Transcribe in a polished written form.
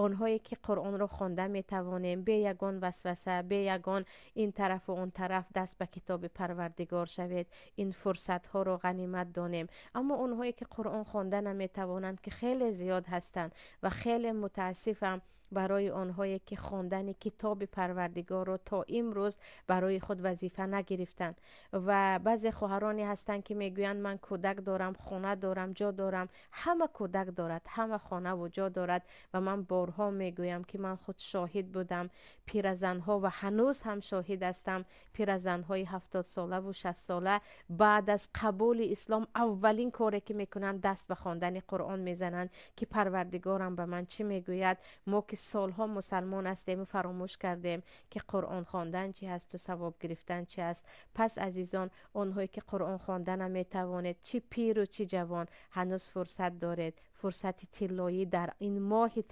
Онҳое ки Қуръонро хонда метавонем, бе ягон васваса, бе ягон ин тарафу он тараф, даст ба китоби Парвардигор шавед, ин фурсатҳоро ғанимат донем. Аммо онҳое ки Қуръон хонда наметавонанд, ки хеле зиёд ҳастанд, ва хеле мутаассифам барои онҳое ки хондани китоби Парвардигорро то имрӯз барои худ вазифа нагирифтанд. Ва баъзе хоҳароне ҳастанд, ки мегӯянд: «Ман кӯдак дорам, хона дорам, ҷо дорам». Ҳама кӯдак дорад, ҳама хонаву ҷо дорад. Ва ман борҳо мегӯям, ки ман худ шоҳид будам пиразанҳо ва ҳанӯз ҳам шоҳид ҳастам: пиразанҳои 70-солаву 60-сола баъд аз қабули ислом аввалин коре ки мекунанд, даст ба хондани Қуръон мезананд, ки Парвардигорам ба ман чӣ мегӯяд? Мо ки солҳо мусалмон ҳастему фаромӯш кардем, ки Қуръон хондан чи ҳасту савоб гирифтан чи аст. Пас, азизон, онҳое ки Қуръон хонда наметавонед, чӣ пиру чӣ ҷавон, ҳанӯз фурсат доред, фурсати тиллоӣ дар ин моҳи